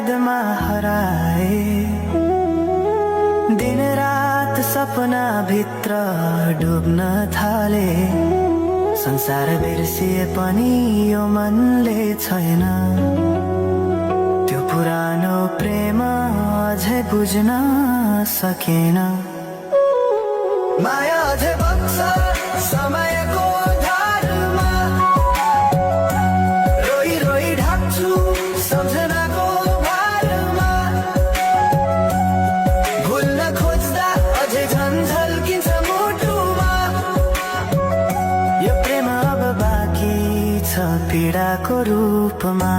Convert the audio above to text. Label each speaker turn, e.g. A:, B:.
A: यादमा हराए। दिन रात सपना भित्र डुब्न थाले। संसार बिर्सिए पनि यो मनले छैन त्यो पुरानो प्रेम अझै बुझ्न सकेन। माया अझै बग्छ समयको धारमा, रोई रोई ढाक्छु सम्झनाको भारमा। भुल्न खोज्दा अझै झन् झल्किन्छ मुटुमा। यो प्रेम अब बाँकी छ पीडाको रूपमा।